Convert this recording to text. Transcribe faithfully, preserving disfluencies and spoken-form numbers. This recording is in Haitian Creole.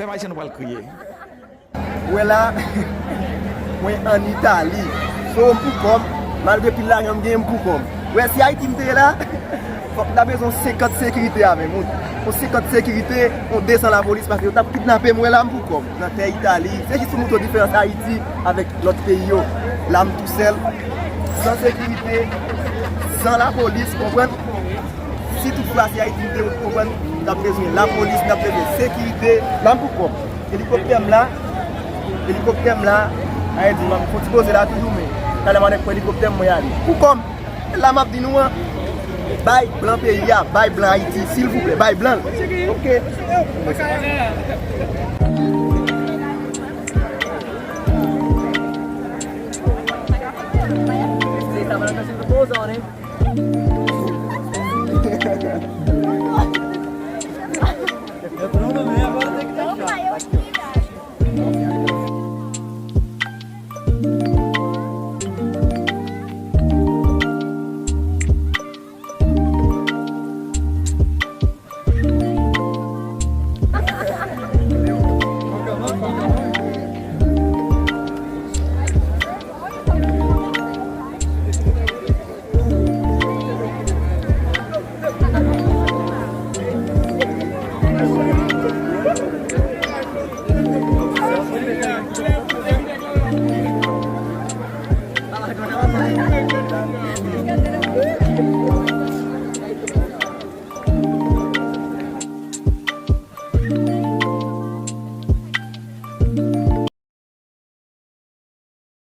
Pèp ayisyen, nou pral kriye. Ou wè la, mwen ann Itali. So, m pou kò m, malgre pil lajan m genyen, m pou kò m. Ou wè, si Ayiti m te ye la, fòk m ta bezwen yon senkant sekirite avè m. Yon, yon senkant sekirite, yon de san lapolis, paske yo t ap kidnape m, ou wè la, m pou kò m. Nan tè Itali, se jis pou montre w diferans Ayiti avèk lòt peyi yo. La, m tousèl, san sekirite, san lapolis, konprann? Si toutfwa se Ayiti m te ye, ou konprann, n ap bezwen lapolis, n ap bezwen sekirite. La m pou kò m. Elikoptè m la, elikoptè m la, a di m fon ti poze la toujou, men talè m annik pran elikoptè m, mwen ale. Pou kò m, la m ap di nou an, bay blan peyi a, bay blan Ayiti, silvouplè, bay blan l. Ok.